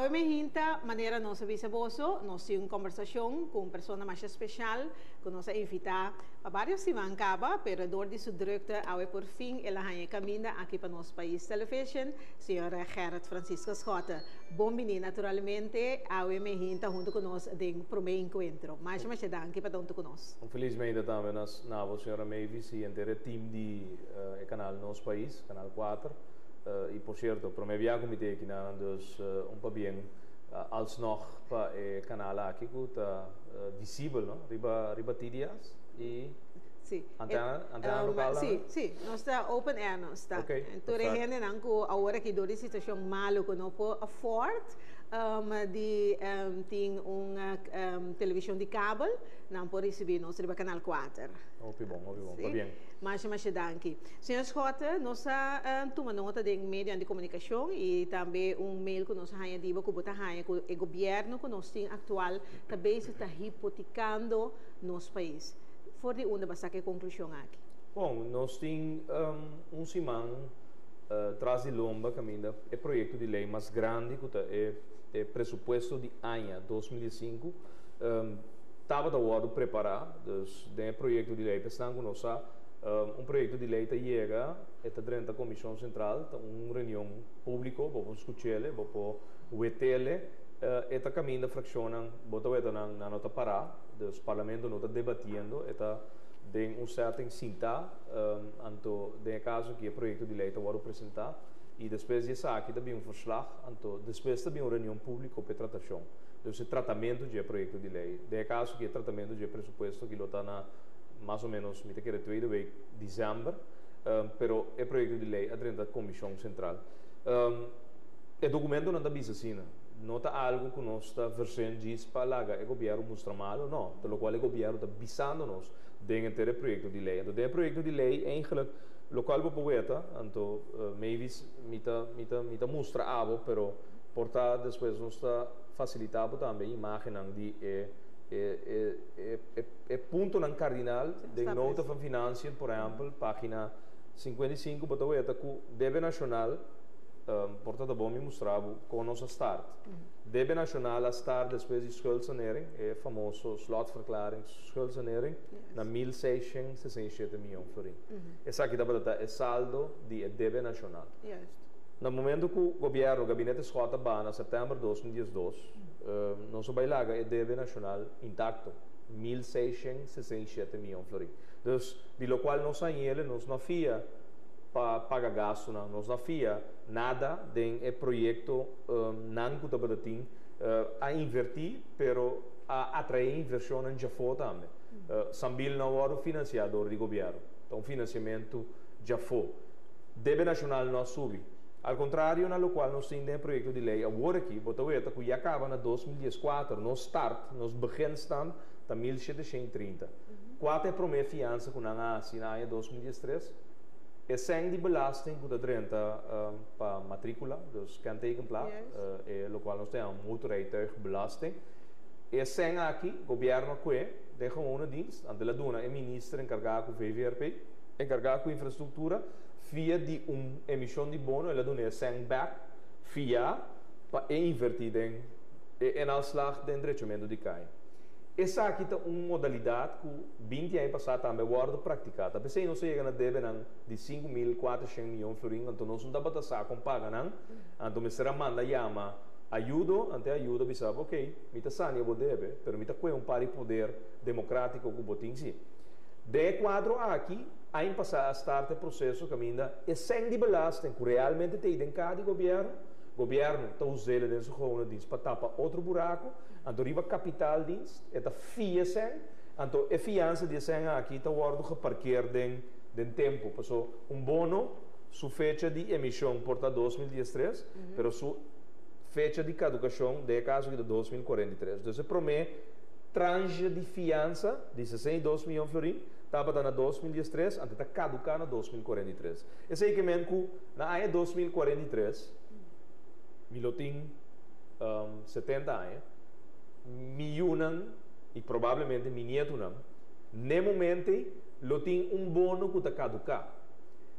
Awe mainta, manera nos a bisa boso, nos tin un kombersashon ku un persona mas spesial ku nos a invitá pa vários siman kaba, pero dor di su drukte, awe por fin el a haña kaminda aki pa Nos Pais Television, señor Gerrit Francisco Schotte. Bon biní naturalmente, awe mainta huntu ku nos den Promé Enkuentro. Masha masha danki pa ta huntu ku nos. Un felis mainta tambe na bo, señora Mavis, i henter e team di e kanal Nos Pais, Kanal 4. I por sierto, promé bia ku mi ta aki nan, dus un pabien alsnog pa e kanal aki ku ta visibel, no? Riba TDS i antena lokal tambe? Si, nos ta open air nos ta. Tur e hendenan ku awor aki dor di situashon malu ku no por afford di tin un televishon di kabel, nan por risibí nos riba Kanal 4. Hopi bon, hopi bon. Pabien. Masha, masha danki. Señor Schotte, nos a tuma nota den medionan di komunikashon i tambe un mail ku nos a haña di bo ku bo ta haña ku e gobièrnu ku nos tin aktual ta bezig ta hipotikando nos pais. For di unda bo a saka e konklushon aki? Bon, nos tin un siman tras di lomba kaminda e proyekto di lei mas grandi ku ta e presupuesto di aña 2005 tabata wòrdu prepará. Dus den e proyekto di lei pa esnan ku no sa, un proyekto di lei ta yega, e ta drenta Komishon Sentral, ta un reunion públiko, bo por skuch'ele, bo por wet'ele, e ta kaminda frakshonnan, bo ta weta nan, nan no ta pará, dus parlamento no ta debatiendo, e ta den un setting sintá, anto den e kaso aki e proyekto di lei ta wòrdu presentá i despues di esaki ta bin un verslag, anto despues ta bin un reunion públiko pa e tratashon. Dus e tratamentu dje proyekto di lei. Den e kaso aki e tratamentu dje presupuesto aki lo ta na mas o menos mi ta kere tweede week december, pero e proyekto di lei a drenta Komishon Sentral. E dokumentonan ta bisa asina, no ta algu ku nos ta versent djis pa laga e gobièrnu mustra malu, no, ta lokual e gobièrnu ta bisando nos den henter e proyekto di lei. Anto den e proyekto di lei eigenlik lokual bo por weta, anto Mavis mi ta mi ta mi ta mustra abo, pero por ta despues nos ta fasilitá bo tambe imágennan di e e e e e puntonan kardinal den Nota van Financiën, por ehèmpel, página 55 bo ta weta ku debe nashonal, por ta ta bon mi mustra bo kon nos a start. Debe nashonal a start despues di schuldsanering, e famoso slotverklaring schuldsanering, na 1667 mion florin. Esaki tabata ta e saldo di e debe nashonal. Na momento ku gobièrnu, Gabinete Schotte a baha na sèptèmber 2012, nos a bai laga e debe nashonal intakto, 1667 mion florin. Dus, di lokual nos a hañ'el, nos no a fia pa paga gastunan, nos no a fia nada den e proyekto nan ku tabata tin a invertí, pero a atraé invershonnan djafó tambe. Sambil no a wòrdu finansiá dor di gobièrnu, ta un finansiamentu djafó. Debe nashonal no a subi. Al kontrario na lokual nos tin den e proyekto di lei awor aki, bo ta weta ku ya kaba na 2014 nos start, nos beginstand ta 1730. Kua ta e promé fiansa ku nan a hasi na aña 2013? E sèn di belasting ku ta drenta pa matríkula, dus kentekenplaat, e lokual nos ta yama motorrijtuigbelasting. E sèn aki gobièrnu a kue den gewone dienst, anto el a duna e minister enkargá ku VVRP, enkargá ku infrastruktura, via di un emishon di bono el a duna e sèn bèk via pa e invertí den e inhaalslag den drechamentu di kai. Esaki ta un modalidat ku 20 aña pasá tambe a wòrdu praktiká. Ta p'esei nos a yega na debenan di 5400 mion florin, anto nos no tabata sa kon paga nan, anto mester a manda yama ayudo, anto e ayudo a bisa bo, okey, mi ta sania bo debe, pero mi ta kue un par di poder demokratiko ku bo tin si. Den e kuadro aki, aña pasá a start e proseso kaminda e sèn di belasting ku realmente ta ei den kaha di gobièrnu, gobièrnu ta us'el den su gewone dienst pa tapa otro buraku, anto riba kapitaaldienst e ta fia sèn, anto e fiansa di e sèn aki ta wòrdu geparkeer den den tempu, paso un bono su fecha di emishon por ta 2013, pero su fecha di kadukashon den e kaso aki ta 2043. Dus e promé tranche di fiansa di 62 mion florin tabata na 2013, anto ta kaduká na 2043. Esei ke men ku na aña 2043 mi lo tin 70 aña, mi yunan i probablemente mi nietunan n'e momento ei lo tin un bono ku ta kaduká.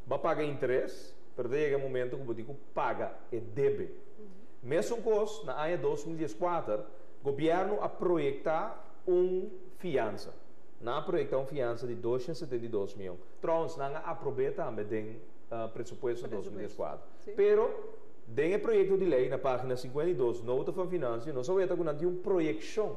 Bo a paga interes, pero ta yega e momento ku bo tin ku paga e debe. Mesun kos, na aña 2004, gobièrnu a proyektá un fiansa. Nan a proyektá un fiansa di 272 mion. Trouwens, nan a aprob'é tambe den presupuesto 2004. Pero, den e proyekto di lei, na página 52, nota van financiën, nos a weta ku nan tin un proyekshon.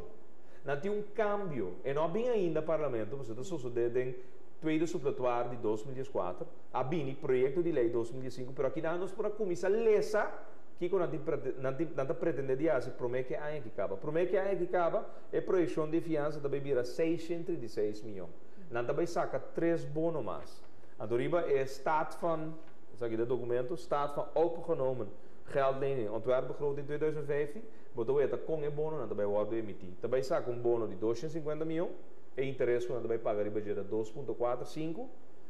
Nan tin un kambio. E no a bin ainda parlamento, pasobra ta sosodé den tweede suppletoire di 2004. A bini proyekto di lei 2005, pero akinan nos por a kuminsá lesa kiko nan tin nan tin nan ta pretendé di hasi promé ku e aña aki kaba. Promé ku e aña aki kaba, e proyekshon di e fiansa ta bai bira 636 mion. Nan ta bai saka tres bono mas. Anto riba e staat van, esaki ta e dokumento, staat van opgenomen geldlening ontwerpbegroting 2015, bo ta weta kon e bononan ta bai wòrdu emití. Ta bai saka un bono di 250 mion, e interes ku nan ta bai paga riba dje ta 2.45.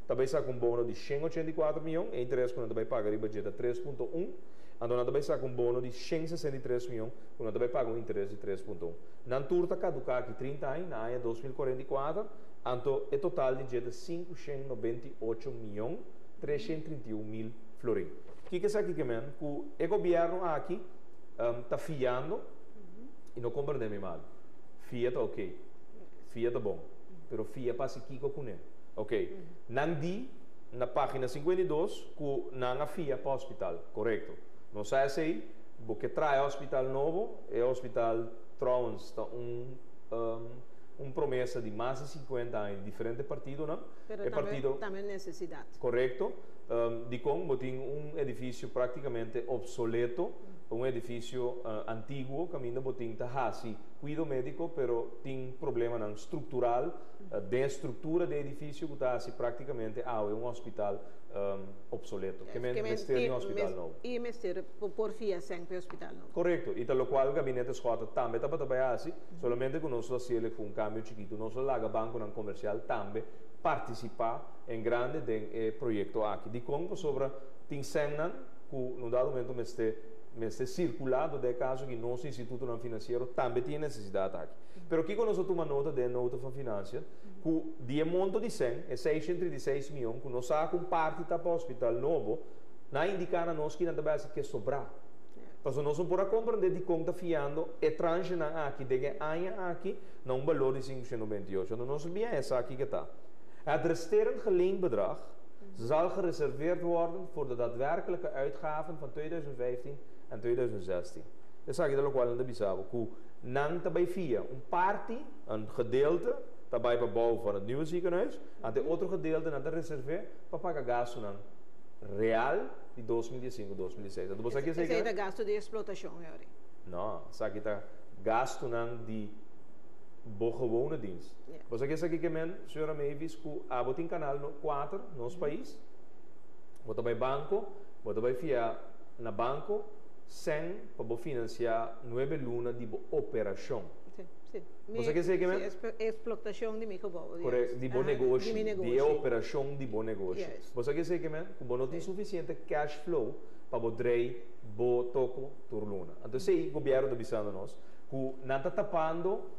Ta bai saka un bono di 184 mion, e interes ku nan ta bai paga riba dje ta 3.1. Anto nan ta bai saka un bono di 163 mion ku nan ta bai paga un interes di 3.1. Nan tur ta kaduká aki 30 aña, na aña 2044, anto e total di dje ta 598 mion 331 mil florin. Kiko esaki ke men? Ku e gobièrnu aki ta fiando, i no komprendé mi mal, fia ta oké, fia ta bon, pero fia pa hasi kiko kuné? Oké, nan di na página 52 ku nan a fia pa hospital, korekto. Nos sa esei, bo ke traha e hospital nobo, e hospital trouwens ta un un promesa di mas di 50 aña di diferente partidonan. Pero E partido tambe un nesesidat. Korekto. Dikon bo tin un edifisio praktikamente opsoleto, un edifisio antiguo kaminda bo tin ta hasi kuido médiko pero tin problemanan struktural den e struktura di e edifisio ku ta hasi praktikamente awe un hospital opsoleto. Ke men mester di un hospital nobo. I mester por fia sèn pa e hospital nobo. Korekto. I ta lokual Gabinete Schotten tambe tabata bai hasi, solamente ku nos lo hasiel ku un kambio chikitu. Nos lo laga bankonan komersial tambe partisipá en grande den e proyekto aki. Dikon? Pasobra tin sènnan ku na un dado momento mester mester sirkulá, anto den e kaso aki nos institutonan finansiero tambe tin e nesesidat aki. Pero kiko nos a tuma nota den e nota van financiën? Ku di e monto di sèn, e 636 mion, ku nos sa ku un parti ta pa hospital nobo, nan a indiká na nos kinan ta bai hasi ke sobrá. Pasobra nos no por a komprendé dikon ta fiando e tranchenan aki den e aña aki na un balor di 528. Anto nos bia esaki ke ta. Het resterend geleend bedrag zal gereserveerd worden voor de daadwerkelijke uitgaven van 2015 en 2016. Esaki ta lokual nan ta bisa bo, ku nan ta bai fia un parti, un gedeelte, ta bai pa bou van het nieuwe ziekenhuis, anto e otro gedeelte nan ta reservé pa paga gastunan real di 2015, 2016. Anto bo sa kiesei Esei ta gastu di eksplotashon, Yori? No, esaki ta gastunan di bo gewone dienst. Bo sa kiesaki ke men, señora Mavis, ku abo tin kanal 4, nos pais, bo ta bai banko, bo ta bai fia na banko sèn pa bo finansiá nuebe luna di bo operashon. Sí, sí. Bo sa kiesei ke men? Sí, eksplotashon di mi gebou. Korek, di bo negoshi, Di mi negoshi. Di e operashon di bo negoshi. Juist. Bo sa kiesei ke men? Ku bo no tin sufisiente cash flow pa bo drei bo toko tur luna. Anto esei gobièrnu ta bisando nos ku nan ta tapando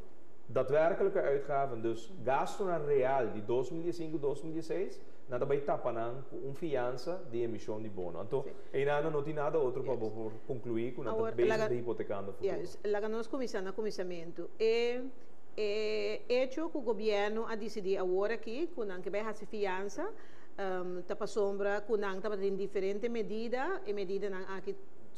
daadwerkelijke uitgaven, dus gastunan real di 2015, 2016, nan ta bai tapa nan ku un fiansa di emishon di bono. Anto einan no tin nada otro pa bo por konkluí ku nan ta bezig ta hipotekando futuro. Juist. Laga nos kuminsá na kuminsamentu. E e echo ku gobièrnu a disidí awor aki ku nan ke bai hasi fiansa ta pasobra ku nan tabatin diferente medida, e medidanan aki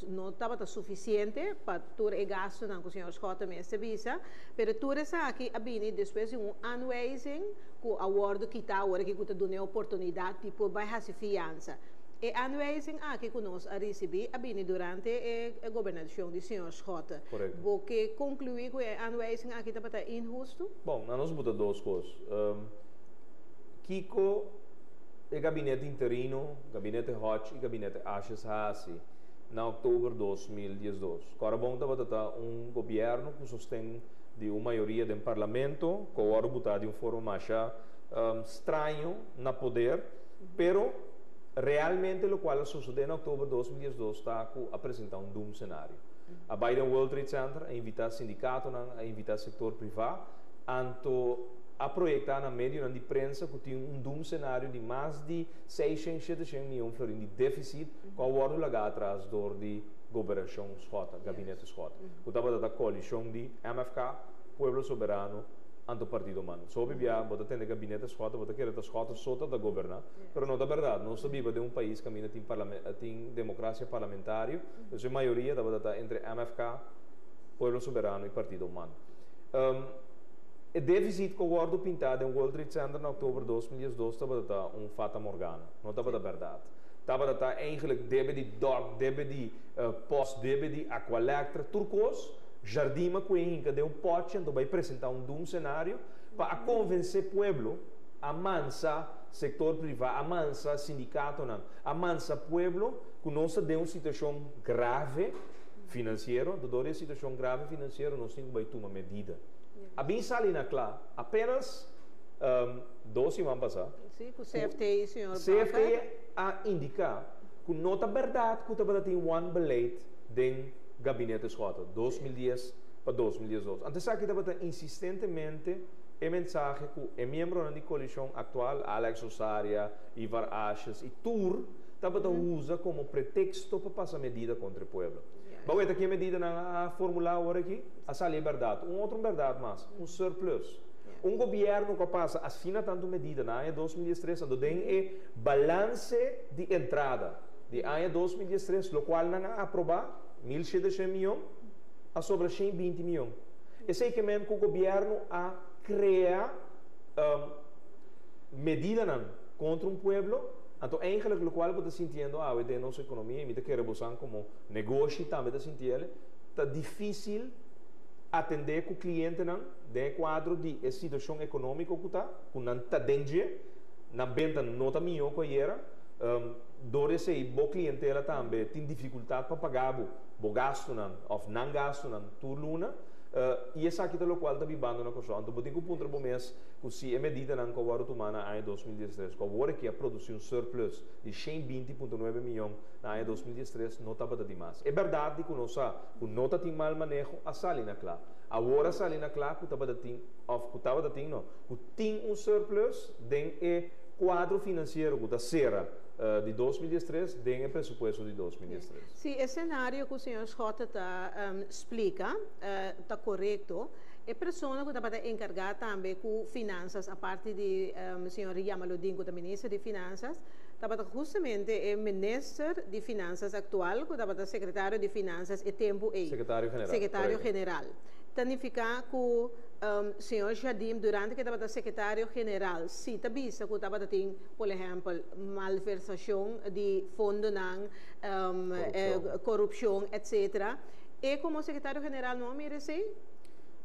no tabata sufisiente pa tur e gastunan ku señor Schotten mester bisa, pero tur esaki a bini despues di un aanwijzing ku a wòrdu kitá awor aki ku ta duna e oportunidat di por bai hasi fiansa. E aanwijzing aki ku nos a risibí a bini durante e gobernashon di señor Schotten. Korekto. Bo ke konkluí ku e aanwijzing aki tabata inhustu? Bon, na nos buta dos kos. Kiko e gabinete interino, gabinete Hodge i gabinete Asjes a hasi na òktober 2012? Kòrabon tabata ta un gobièrnu ku sosten di un mayoria den parlamento ku a wòrdu butá di un forma masha straño na poder, pero realmente lokual a sosodé na òktober 2012 ta ku a presentá un doemscenario. A bai den World Trade Center, a invitá sindikatonan, a invitá sektor privá, anto. A proyektá na medionan di prensa ku tin un doom scenario di mas di 600, 700 mion florin di défisit ku a wòrdu lagá atras dor di gobernashon Schotte, gabinete Schotte, ku tabata ta koalishon di MFK, Pueblo Soberano anto Partido man. So hopi bia bo ta tende gabinete Schotte, bo ta kere ta Schotte so ta ta goberná, pero no ta bèrdat. Nos ta biba den un pais kaminda tin tin demokrasia parlamentario, dus e mayoria tabata ta entre MFK, Pueblo Soberano i Partido man. E défisit ku a wòrdu pintá den World Trade Center na òktober 2012 tabata ta un fata morgana, no tabata bèrdat. Tabata ta eigentlik debe di dòk, debe di pòst, debe di Aqualectra, tur kos. Jardim a kue hinka den un pòchi anto bai presentá un doom scenario pa a konvensé pueblo, a mansa sektor privá, a mansa sindikatonan, a mansa pueblo ku nos ta den un situashon grave finansiero, anto dor di e situashon grave finansiero nos tin ku bai tuma medida. A bin sali na kla apenas 2 siman pasá. Sí, ku CFT, señor Bakker. CFT a indiká ku no ta bèrdat ku tabata tin wanbeleid den gabinete Schotte 2010 pa 2012. Anto esaki tabata insistentemente e mensahe ku e miembronan di koalishon aktual, Alex Rosaria, Ivar Asjes i tur, tabata usa komo preteksto pa pasa medida kontra e pueblo. Bo weta ki e medidanan a formulá awor aki? A sali e bèrdat. Un otro bèrdat mas, un surplus. Un gobièrnu ku a pasa asina tantu medida na aña 2013, anto den e balanse di entrada di aña 2013, lokual nan a aprobá, 1700 mion, a sobra 120 mion. Esei ke men ku gobièrnu a krea medidanan kontra un pueblo, anto eigenlik lokual bo ta sintiendo awe den nos ekonomia, i mi ta kere bosan komo negoshi tambe ta sintiel, ta difísil atendé ku klientenan den e kuadro di e situashon ekonómiko ku ta, ku nan ta den dje, nan benta no ta mihó ku ayera, dor di esei bo klientela tambe tin difikultat pa paga bo bo gastunan òf nan gastunan tur luna, i esaki ta lokual ta bibando na Kòrsou. Anto bo tin ku puntra bo mes ku si e medidanan ku a wòrdu tumá na aña 2013, ku awor aki a produsí un surplus di 120.9 mion na aña 2013, no tabata dimas. E bèrdat di ku nos sa ku no ta tin mal maneho a sali na kla. Awor a sali na kla ku tabata tin, òf ku tabata tin no, ku tin un surplus den e kuadro finansiero ku ta sera di 2013 den e presupuesto di 2013. Si e senario ku señor Schotte ta splika ta korekto, e persona ku tabata enkargá tambe ku finansas aparte di señor Jamaloodin ku ta minister di finansas, tabata hustamente e minister di finansas aktual ku tabata sekretario di finansas e tempu ei. Sekretario general. Sekretario general. Ta nifiká ku señor Jardim durante ku e tabata sekretario general si ta bisa ku tabata tin por ehèmpel malversashon di fondonan, korupshon etcetera. E komo sekretario general no a mira esei?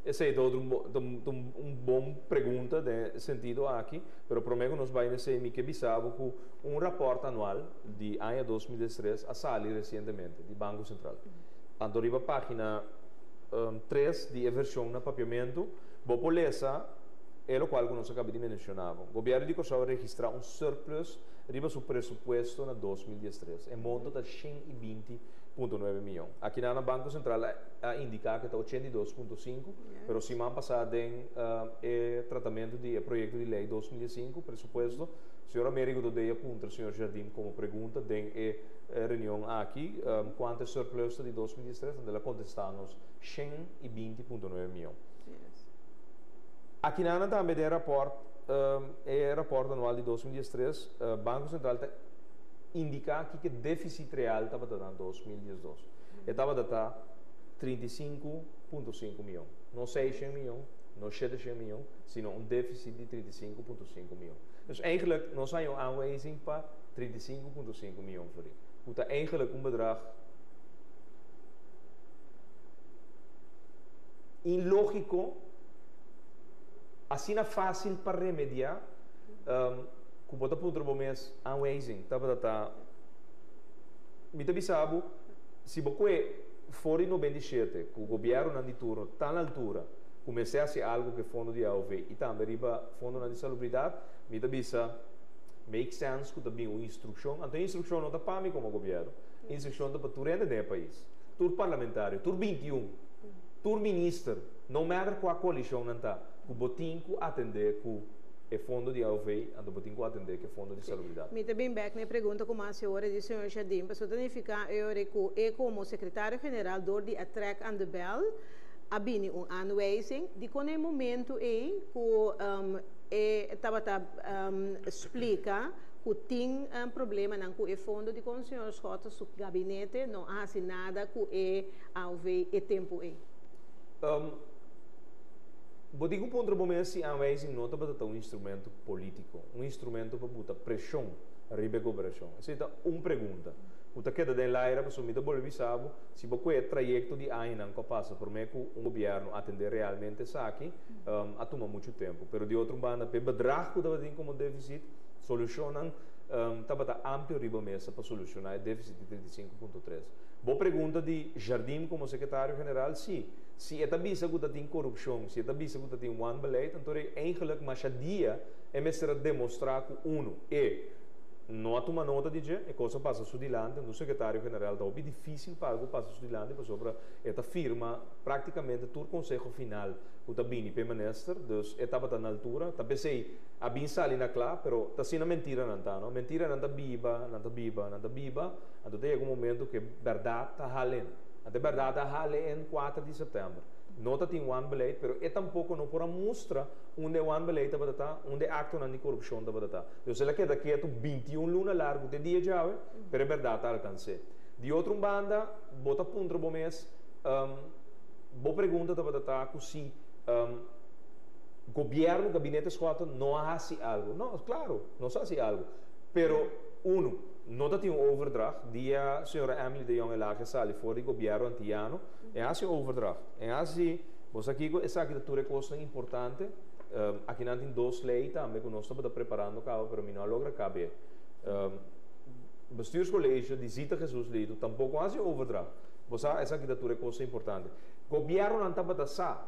Esei ta otro ta un bon pregunta den e sentido aki, pero promé ku nos bai na esei mi ke bisa bo ku un rapòrt anual di aña 2013 a sali resientemente di Banko Sentral. Anto riba página 3 di e vershon na papiamentu bo por lesa e lokual ku nos a kaba di menshoná bo. Gobièrnu di Kòrsou a registrá un surplus riba su presupuesto na 2013. E monto ta 120.9 mion. Akinan na Banko Sentral a indiká ku ta 82.5, pero siman pasá den e tratamentu di e proyekto di lei 2015, presupuesto, señor Amerigo Dodé a puntra señor Jardim komo pregunta den e reunion aki kuantu e surplus ta di 2013, anto el a kontestá nos 120.9 mion. Akinan tambe den rapòrt, e rapòrt anual di 2013, Banko Sentral ta indiká kiko e défisit real tabata na 2012. E tabata ta 35.5 mion. No 600 mion, no 700 mion, sino un défisit di 35.5 mion. Dus eigenlijk nos a haña un aanwijzing pa 35.5 mion florin, ku ta eigenlijk un bedrag inlógiko, asina fásil pa remediá, ku bo ta puntra bo mes, aanwijzing tabata ta, mi ta bisa bo, si bo kue for di 97 ku gobièrnunan di turno ta na altura ku mester hasi algu ku e fondo di AOV i tambe riba fondonan di salubridat, mi ta bisa make sense ku ta bin un instrukshon. Anto e instrukshon no ta pa mi komo gobièrnu, e instrukshon ta pa tur hende den e pais, tur parlamentario, tur 21, tur minister, no matter kua koalishon nan ta. Ku bo tin ku atendé ku e fondo di AOV, anto bo tin ku atendé ku e fondo di salubridat. Mi ta bin bek na e pregunta ku mas ora di señor Jardim, pasobra ta nifiká e ora ku e komo sekretario general dor di a trek aan de bel a bini un aanwijzing. Dikon na e momentu ei ku e tabata splika ku tin problemanan ku e fondo, dikon señor Schotte su gabinete no a hasi nada ku e AOV e tempu ei? Bo tin ku puntra bo mes si aanwijzing no tabata ta un instrumento polítiko, un instrumento pa buta preshon riba e goberashon. Esei ta un pregunta ku ta keda den laira pasobra mi ta bolbe bisa bo, si bo kohe e trayekto di añanan ku a pasa promé ku un gobièrnu atendé realmente esaki, a tuma muchu tempu. Pero di otro banda pa e bedrag ku tabatin komo défisit, solushonnan tabata amplio riba mesa pa solushoná e défisit di 35.3. Bo pregunta di Jardim komo sekretario general, si. Si e ta bisa ku ta tin korupshon, si e ta bisa ku ta tin wanbeleid, anto e eigenlijk masha dia e mester a demostrá ku unu, e no a tuma nota di dje, e kos a pasa su dilanti, anto un sekretario general ta hopi difísil pa algu pasa su dilanti pasobra e ta firma práktikamente tur konseho final ku ta bini p'e minister, dus e tabata na altura, ta p'esei a bin sali na kla, pero ta asina mentiranan ta, no? Mentiranan ta biba, nan ta biba, nan ta biba, anto ta yega un momento ku e bèrdat ta halen. Anto e bèrdat a hale en 4 di sèptèmber. No ta tin wanbeleid, pero e tampoko no por a mustra unda e wanbeleid tabata ta, unda e aktonan di korupshon tabata ta. Dus el a keda ketu 21 luna largu te dia djawe, pero e bèrdat a alkans'é. Di otro un banda, bo ta puntra bo mes, bo pregunta tabata ta ku si gobièrnu, gabinete Schotten no a hasi algu. No, klaro, nos a hasi algu. Pero, unu. No ta tin un overdracht. Dia señora Emily de Jong Elhage sali for di gobierno Antiyano, e hasi un overdracht. E hasi, bo sa kico, esaki ta tur e cosnan importante. Akinan tin dos ley tambe cu nos tabata preparando caba, pero mi no a logra cabe. Bestuurscollege di Zita Jesus Leito tampoco hasi un overdracht. Bo sa, esaki ta tur e cosnan importante. Gobiernonan tabata sa,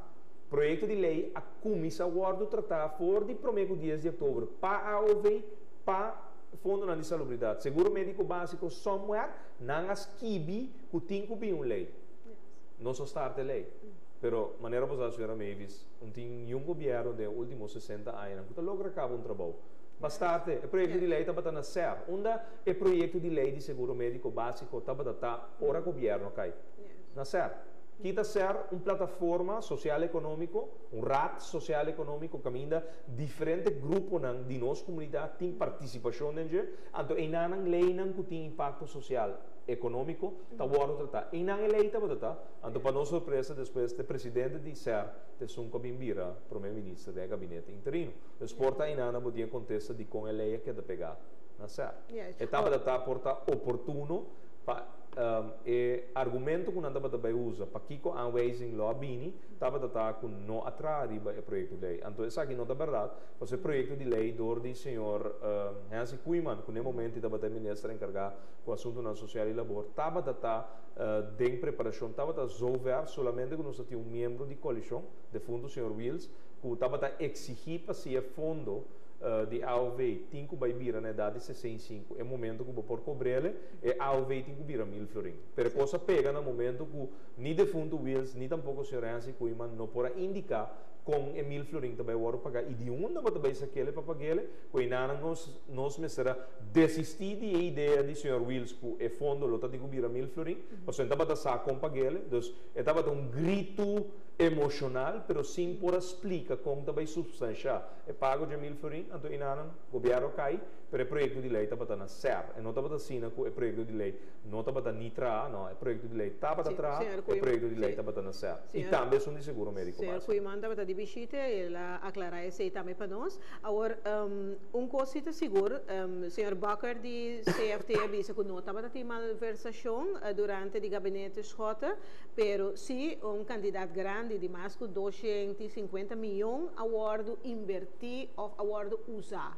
proyecto di ley a cuminsa wordo trata for di prome cu 10 di october pa AOV, pa. Fondonan di salubridat, seguro médiko básiko somewhere nan a skibi ku tin ku bin un lei. Nos a start e lei. Pero manera bo sa señora Mavis, un tin niun gobièrnu den e último 60 añanan ku ta logra kaba un trabou. Ba start e. E proyekto di lei tabata na SER. Unda e proyekto di lei di seguro médiko básiko tabata ta ora gobièrnu a kai? Na SER. Kita SER un plataforma sosial ekonómiko, un raad sosial ekonómiko kaminda Diferente gruponan di nos komunidat tin partisipashon den dje, anto einanan leinan ku tin impakto sosial, ekonómiko ta wòrdu tratá. Einan e lei tabata ta, anto pa nos sorpresa despues te presidente di ser ta esun ku a bin bira prome minister den e gabinete interino. Dus por ta einanan bo tin e kontesta dikon e lei a keda pegá na ser. E tabata ta por ta oportuno pa e argumento ku nan tabata bai usa pakiko aanwijzing lo a bini tabata ta ku no a traha riba e proyekto di lei. Anto esaki no ta bèrdat, pasobra e proyekto di lei dor di señor Hensi Koeiman, ku na e momento e tabata e minister enkargá ku asuntunan sosial i labor, tabata ta den preparashon, tabata zover solamente ku nos ta tin un miembro di koalishon, defuntu señor Wiels, ku tabata eksigí pa si e fondo di AOV tin ku bai bira na edat di 65, e momento ku bo por kobr'el, e AOV tin ku bira 1000 florin. Pero e kos a pega na momento ku Ni defuntu Wiels ni tampoko señor Hensi Koeiman no por a indiká kon e 1000 florin ta bai wòrdu pagá i di unda bo ta bai sak'ele pa pag'ele, ku einanan nos nos mester a desistí di e idea di señor Wiels ku e fondo lo ta tin ku bira 1000 florin, pasobra e tabata sa kon pag'ele. Dus e tabata un gritu emoshonal pero sin por a splika kon ta bai supstanshá e pago dje 1000 florin. Anto einanan gobièrnu a kai, pero e proyekto di lei tabata na ser. E no tabata asina ku e proyekto di lei no tabata ni traha, no, e proyecto di ley tabata traha, e proyecto di ley tabata na ser. Y tambe esun di seguro medico basico. Señor Koeiman tabata di bishita y el a aclara esey tambe pa nos. Awor, un cos si ta sigur, señor Bakker di CFT a bisa cu no tabata tin malversacion durante di gabinete Schotte, pero si un cantidad grandi di mas cu 250 miyon a wordo inverti of a wordo usa.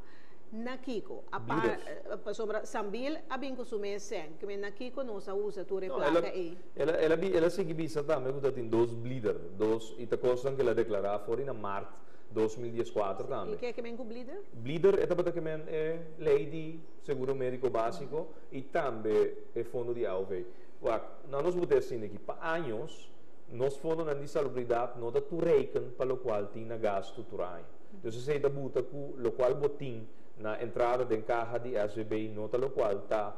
Na kiko? Blider. Pasobra Sambil a bin ku su mes sèn. Ke men na kiko nos a usa tur e plaka ei? El a el a sigui bisa tambe ku ta tin dos blider, dos i ta kosnan ku el a deklará for di na mart 2014 tambe. I ke ke men ku blider? Blider e tabata ke men e lei di seguro médiko básiko i tambe e fondo di AOV. Wak, nan nos bute asina aki pa años. Nos fondonan di salubridat no ta toereikend pa lokual tin na gastu tur aña. Dus esei ta buta ku lokual bo tin na entrada den kaha di SVB no ta lokual ta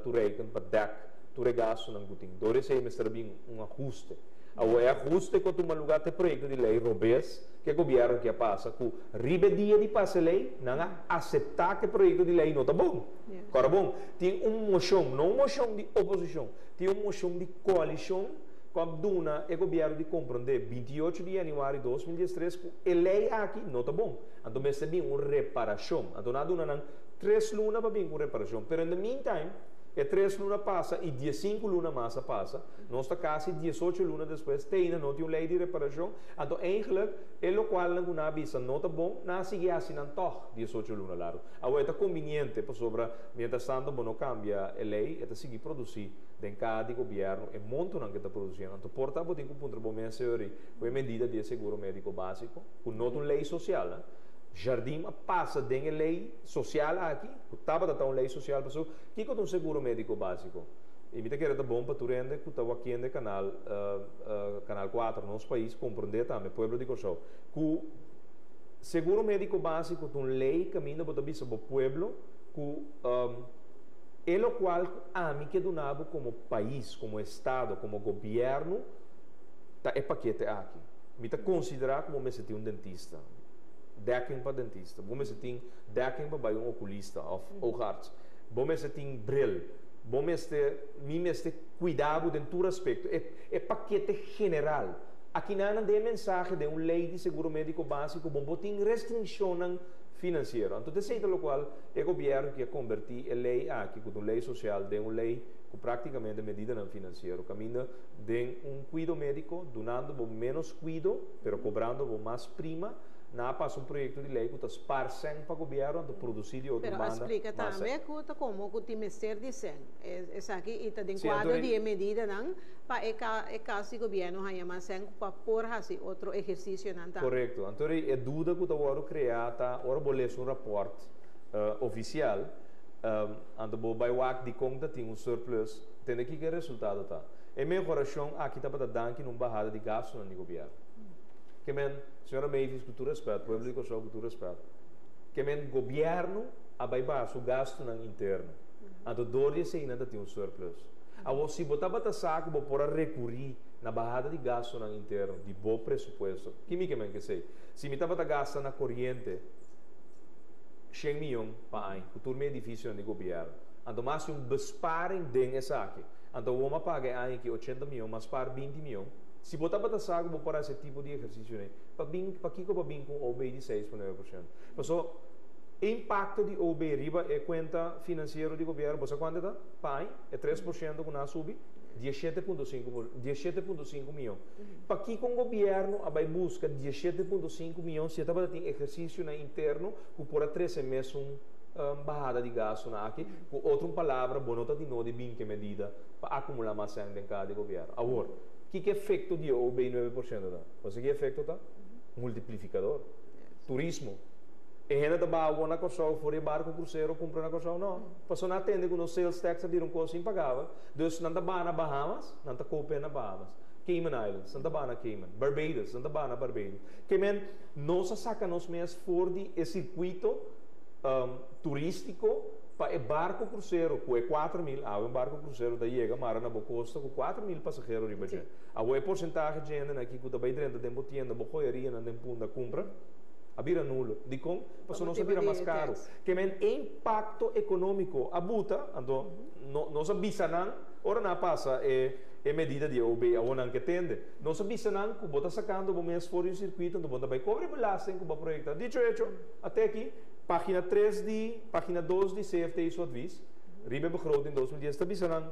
toereikend pa dèk tur e gastunan ku tin. Dor esei mester a bin un ahuste. Awor e ahuste ku a tuma lugá ta e proyekto di lei robes ku e gobièrnu aki a pasa ku riba e dia di pasa e lei nan a aseptá ku e proyekto di lei no ta bon. Kòrda bon, tin un moshon, no un moshon di oposishon, tin un moshon di koalishon ku a duna e gobièrnu di komprondé 28 di yanüari 2013 ku e lei aki no ta bon. Anto mester bin un reparashon. Anto nan a duna nan 3 luna pa bin ku un reparashon. Pero in the meantime, e 3 luna pasa i 15 luna mas a pasa. Nos ta kasi 18 luna despues, te ainda no tin un lei di reparashon. Anto eigenlijk, e lokual nan ku nan a bisa no ta bon, nan a sigui hasi nan tòg 18 luna largu. Awor e ta konviniente pasobra mientras tanto bo no kambia e lei, e ta sigui produsí den kaha di gobièrnu e montonan ku e ta produsiendo. Anto por ta bo tin ku puntra bo mes, señor, ku e medida di e seguro médiko básiko, ku no ta un lei sosial, eh? Jardim a pasa den e lei sosial aki, ku tabata ta un lei sosial pasobra kiko ta un seguro médiko básiko? I mi ta kere ta bon pa tur hende ku ta wakiendo e kanal, Kanal 4, Nos Pais, komprondé tambe, pueblo di Kòrsou, ku seguro médiko básiko ta un lei kaminda bo ta bisa bo pueblo ku e lokual ku ami ke duna bo komo pais, komo estado, komo gobièrnu ta e pakete aki. Mi ta konsiderá ku bo mester tin un dentista, dekking pa dentista, bo mester tin dekking pa bai un okulista òf oogarts, bo mester tin bril, bo mester, mi mester kuida bo den tur aspekto. E pakete general. Akinan den e mensahe den un lei di seguro médiko básiko bo por tin restringshonnan finansiero. Anto ta esei ta lokual e gobièrnu ke kombertí e lei aki, ku ta un lei sosial, den un lei ku práktikamente medidanan finansiero kaminda den un kuido médiko, dunando bo ménos kuido, pero kobrando bo mas prima, nan a pasa un proyekto di lei ku ta spar sèn pa gobièrnu, anto produsí di otro Pero a banda splika mas tambe sèn. Ku ta komo ku tin mester di sèn. Esaki i ta den Sí, kuadro anto di e medidanan pa e kas di gobièrnu haña mas sèn pa por hasi otro ehersisionan tambe. Korekto. Anto e duda ku ta wòrdu kreá ta ora bo lesa un rapòrt ofisial, anto bo bai wak dikon ta tin un surplus, tende kiko e resultado ta. E mehorashon aki tabata danki na un bahada di gastunan di gobièrnu. Ke men, señora Mavis, ku tur rèspèt, pueblo di Kòrsou ku tur rèspèt, ke men gobièrnu a bai baha su gastunan interno. Anto dor di eseinan ta tin un surplus. Awor, si bo tabata sa ku bo por a rekurí na bahada di gastunan interno di bo presupuesto, ki mi ke men kesei? Si mi tabata gasta na koriente 100 mion pa aña ku tur mi edifisionan di gobièrnu, anto mi a hasi un besparing den esaki, anto awor mi a paga e aña aki 80 mion, mi a spar 20 mion. Si bo tabata sa ku bo por hasi e tipo di ehersisio ei, pa bin, pakiko pa bin ku un OB di 6,9%? Pasobra e impakto di OB riba e kuenta finansiero di gobièrnu, bo sa kuantu ta pa aña? E 3% ku nan a subi, 17,5 17,5 mion. Pakiko un gobièrnu a bai buska 17,5 mion si e tabata tin ehersisionan interno ku por a trese mesun bahada di gastunan aki? Ku otro palabra, bo no ta di no di bin ku e medida pa akumulá mas sèn den kaha di gobièrnu. Awor, kiko efekto di e OB 9% ta? Bo sa ki efekto ta? Multiplifikador. Turismo. E hende ta baha na Kòrsou for e barko krusero kumpra na Kòrsou? No. Pasobra nan a tende ku nos sales tax a bira un kos impagabel. Dus nan ta baha na Bahamas, nan ta kope na Bahamas. Cayman Islands, nan ta baha na Cayman. Barbados, nan ta baha na Barbados. Ke men, nos a saka nos mes for di e sirkuito turístiko pa e barko krusero ku e 4000, awe un barko krusero ta yega mara na bo kosta ku 4000 pasahero riba dje. Awor e porsentahe dje hendenan aki ku ta bai drenta den bo tienda, bo joyerianan den Punda kumpra, a bira nulo. Dikon? Pasobra nos a bira mas karu. Ke men e impakto ekonómiko a buta, anto no, nos a bisa nan, ora nan a pasa e medida di e OB, awor nan ke tende. Nos a bisa nan ku bo ta sakando bo mes for di un sirkuito, anto bo ta bai kobra e belasting ku bo a proyektá. Dicho hecho, ate aki, página 3 di, página 2 di CFT su advies, riba e begroting 2010 ta bisa nan,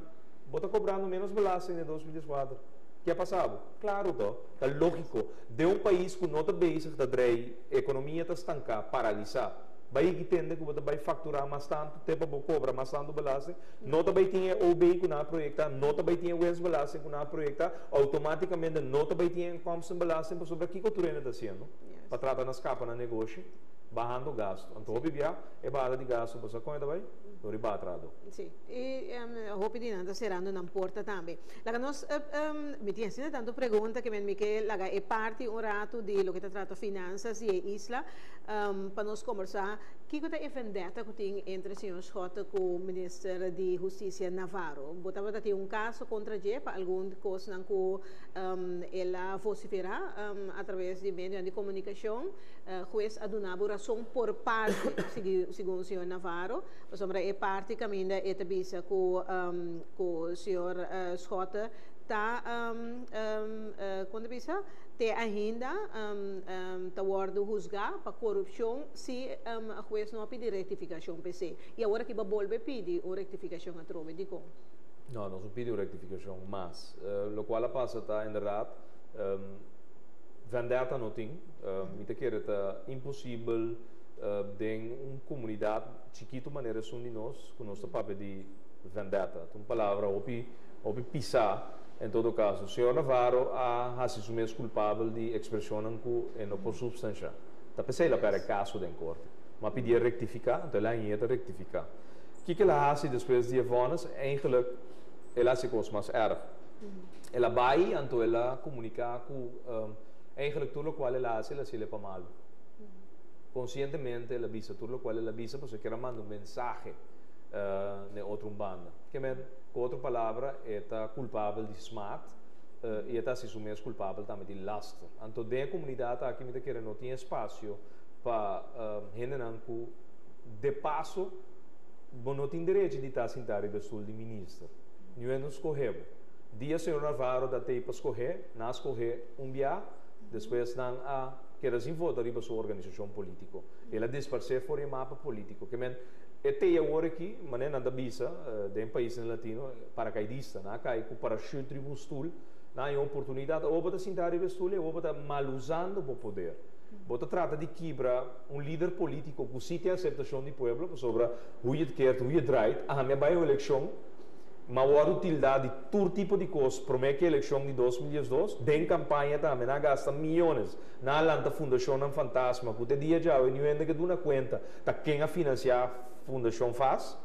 bo ta kobrando ménos belasting den 2014. Ke a pasa bo? Klaro to, ta lógiko. Den un pais ku no ta bezig ta drei, ekonomia ta stanká, paralisá. Bai ki tende ku bo ta bai fakturá mas tantu, te pa bo kobra mas tantu belasting, no ta bai tin e OB ku nan a proyektá, no ta bai tin e winstbelasting ku nan a proyektá, outomátikamente no ta bai tin e inkomstenbelasting, pasobra kiko tur hende ta hasiendo? Pa trata na skapa nan negoshi, bahando gastu. Anto hopi bia e bahada di gastu, bo sa kon e ta bai? Dor di baha trahadó. Sí, i hopi di nan ta serando nan porta tambe. Laga nos, mi tin asina tantu pregunta ke men mi ke laga e parti un ratu di loke ta trata finansas di e isla pa nos kombersá kiko ta e vendetta ku tin entre señor Schotte ku minister di Hustisia Navarro. Bo tabata tin un kaso kontra dje pa algun kosnan ku el a vosiferá atraves di medionan di komunikashon. Hues a duna bo rason por parte, segun señor Navarro, pasobra e parti caminda e ta bisa cu cu señor Schotte ta con ta bisa te ainda ta wordo huzga pa corupcion si hues no a pidi rectificacion p'esey. Y awor aki bo a bolbe pidi un rectificacion atrobe, dicon? No, nos no pidi un rectificacion mas. Locual a pasa ta inderdaad Vendetta no tin. Mi ta kere ta imposibel den un comunidad chikito manera esun di nos cu nos ta papia di vendetta. Ta un palabra hopi hopi pisa en todo caso. Señor Navarro a haci su mes culpabel di expresionnan cu e no por substancia. Ta p'esey el a perde caso den corte. Ma pidi e rectifica, anto el a hañ'e ta rectifica. Kiko el a haci despues di e vonnis? Eigenlijk el a haci e cos mas erg. El a bai anto el a comunica cu eigenlijk tur locual el a haci el a haciel e pa malo. Conscientemente el a bisa tur locual el a bisa pasobra e kier a manda un mensahe n'e otro un banda. Ke men, cu otro palabra e ta culpabel di smaad y e ta haci su mes culpabel tambe di laster. Anto den e comunidad aki mi ta kere no tin espacio pa hendenan cu de paso bo no tin derecho di ta sinta riba e stoel di minister. Niue no scoge bo. Dia señor Navarro ta tei pa scoge, nan a scoge un bia, despues nan a keda sin vota riba su organisacion politico. El a disparce for di e mapa politico. Ke men, e tei awor aki, manera nan ta bisa den paisnan latino, paracaidista, nan a cay cu parachute riba un stoel, nan a haña oportunidad, awor bo ta sinta riba e stoel y awor bo ta malusando bo poder. Bo ta trata di kibra un lider politico cu si tin aceptacion di pueblo, pasobra hoe je het keert, hoe je het draait, ami a bay un eleccion, Ma wòrdu tildá di tur tipo di kos promé ku e elekshon di 2012. Den kampaña tambe nan a gasta miyones. Nan a lanta fundashonnan fantasma ku te dia djawe niun hende ke duna kuenta ta ken a finansiá Fundashon fas.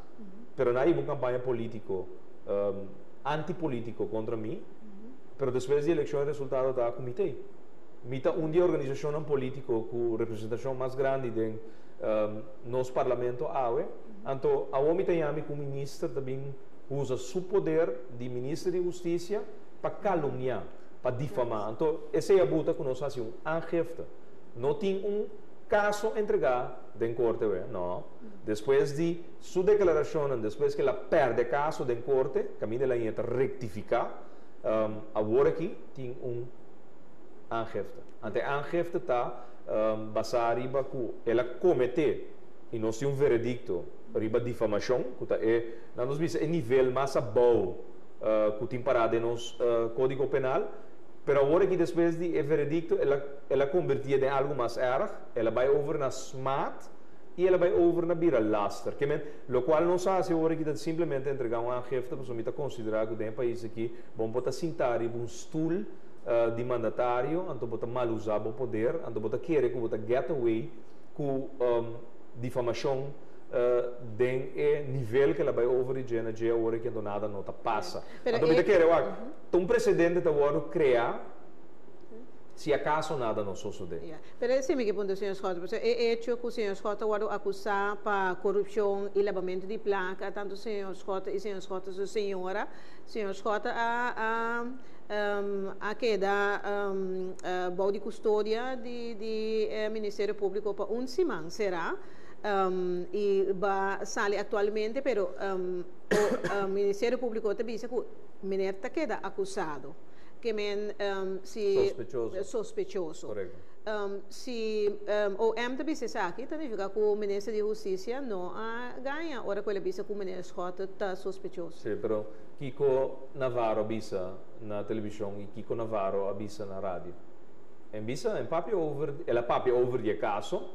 Pero nan a hiba un kampaña polítiko, anti-polítiko kontra mi. Pero despues di elekshon e resultado ta ku mi t'ei. Mi ta un di e organisashonnan polítiko ku representashon mas grandi den nos parlamento awe. Anto awor mi ta yami ku minister ta bin usa su poder di minister di hustisia pa kalumniá, pa difamá. Anto esei a buta ku nos hasi un aangifte. No tin un kaso entregá den korte awe, no. Despues di su deklarashonnan, despues ku el a pèrdè kaso den korte, kaminda el a yeta rektifiká, awor aki tin un aangifte. Anto e aangifte ta basá riba ku el a kometé. I nos tin un veredikto riba difamashon, ku ta e, nan nos bisa, e nivel mas abou ku tin pará den nos kódigo penal. Pero awor aki despues di e veredikto el a el a kombertié den algu mas èrg, el a bai over na smaad i el a bai over na bira laster. Ke men, lokual nos a hasi awor aki ta simplemente entregá un aangifte pasobra mi ta konsiderá ku den e pais aki bon bo ta sintá riba un stul di mandatario, anto bo ta malusá bo poder, anto bo ta kere ku bo ta get away ku difamashon den e nivel ku el a bai over di dje na dje awor aki anto nada no ta pasa. Anto mi ta kere wak, ta un presedente ta wòrdu kreá si akaso nada no sosodé. Ya, pero esei mi ke puntra señor Schotte, pasobra e echo ku señor Schotte a wòrdu akusá pa korupshon i labamentu di plaka, tantu señor Schotte i señor Schotte su señora, señor Schotte a a keda bou di kustodia di di e Ministerio Públiko pa un siman será i ba sali aktualmente pero o Ministerio Públiko ta bisa ku meneer ta keda akusado ke men si Sospechoso. Sospechoso. Korekto. Si OM ta bisa esaki ta nifiká ku Minister di Hustisia no a gaña ora ku el a bisa ku meneer Schotte ta sospechoso. Sí, pero Kiko Navarro a bisa na televishon i kiko Navarro a bisa na radio. En bisa, en papia over, el a papia over di e kaso,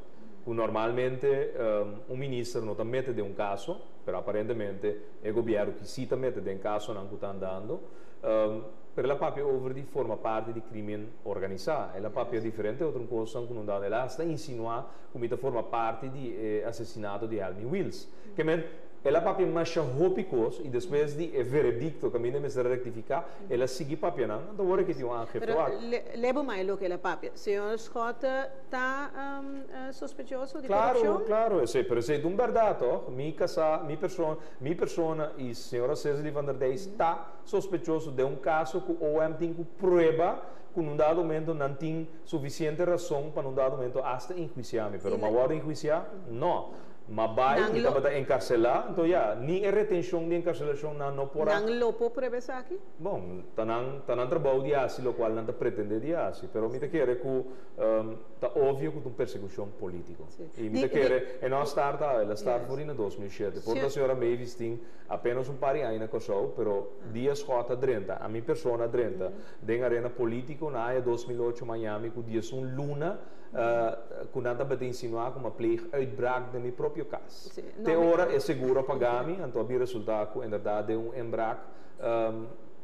ku normalmente un minister no ta mete den un kaso, pero aparentemente e gobièrnu ki si ta mete den kasonan ku ta andando, pero el a papia over di forma parti di krimen organisá. El a papia diferente otro kosnan ku no dando. El a hasta insinuá ku mi ta forma parti di e asesinato di Helmin Wiels. Ke men. El a papia masha hopi kos i despues di e veredikto kaminda e mester a rektifiká, el a sigui papia nan. Anto wor aki tin un aangifte Pero wak. lebo mai loke el a papia. Señor Schotte ta sospechoso di Claro, korupshon? claro, esei, pero esei ta un bèrdat tòg. Mi kasá, mi persona, mi persona i señora Cecily van der Dijs ta sospechoso den un kaso ku OM tin ku prueba ku na un dado momento nan tin sufisiente rason pa na un dado momento asta enhuisiá mi. Pero mi a wòrdu enhuisiá? No. Ma bai, Nan mi lo. tabata enkarselá, anto ya, ni e retenshon di enkarselashon nan no por a. Nan lo por prueba esaki? Bon, ta nan, ta nan trabou di hasi lokual nan ta pretendé di hasi, pero mi ta kere ku ta ovio ku ta un persekushon polítiko. I mi ta kere, e no a start awe, el a start for di na 2007. Por ta señora Mavis tin apenas un par di aña na Kòrsou, pero dia Schot a drenta, ami persona a drenta den arena polítiko na aña 2008 Miami ku 11 luna, Ku nan tabata insinuá ku mi a pleeg uitbraak den mi propio kas. Te ora e seguro a paga mi, anto a bin resultá ku inderdat den un inbraak,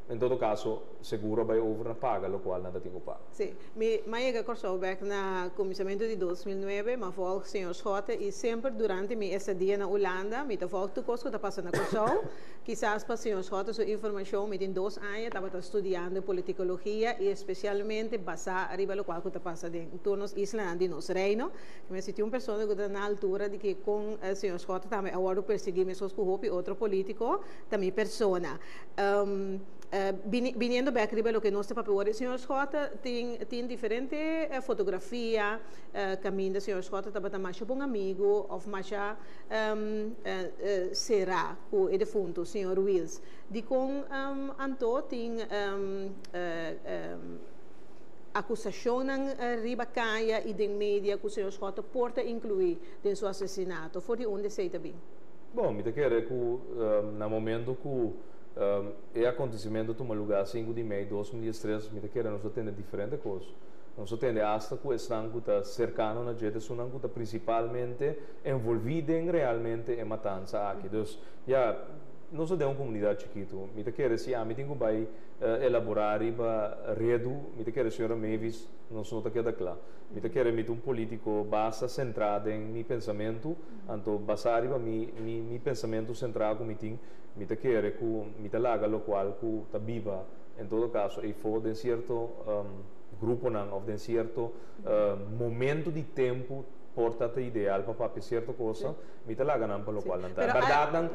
en todo kaso seguro a bai over na paga lokual nan ta tin ku paga. Sí, mi a yega Kòrsou bèk na kuminsamentu di 2009, mi a vòlg señor Schotte i semper durante mi estadia na Ulanda mi ta vòlg tur kos ku ta pasa na Kòrsou. Kisas pa señor Schotte su informashon mi tin 2 aña tabata studiando politikologia i espesialmente basá riba lokual ku ta pasa den tur nos islanan di nos Reino. Mi a sinti un persona ku ta na altura di ke kon señor Schotte tambe a wòrdu persiguí meskos ku hopi otro polítiko ta mi persona. Biniendo bèk riba loke nos ta papia wòrdu, señor Schotte tin tin diferente fotografia kaminda señor Schotte tabata masha bon amigu òf masha será ku e defuntu señor Wiels. Dikon anto tin akusashonnan riba kaya i den media ku señor Schotte por ta inkluí den su asesinato? For di unda esei ta bin? Bon, mi ta kere ku na momento ku e akontesimentu tuma lugá 5 di mei 2013, mi ta kere nos a tende diferente kos. Nos a tende asta ku esnan ku ta serkano na dje ta esunnan ku ta prinsipalmente envolví den realmente e matansa aki. Dus, ya, nos ta den un komunidat chikitu. Mi ta kere si ami tin ku bai elaborá riba redu, mi ta kere señora Mavis, nos no ta keda kla. Mi ta kere mi ta un polítiko basta sentrá den mi pensamentu, anto basá riba mi mi mi pensamentu sentrá ku mi tin, mi ta kere ku mi ta laga lokual ku ta biba en todo kaso eifó den sierto gruponan òf den sierto momento di tempu por ta ta ideal pa papia sierto cosa, mi ta laga nan pa lokual nan ta. Bèrdat nan,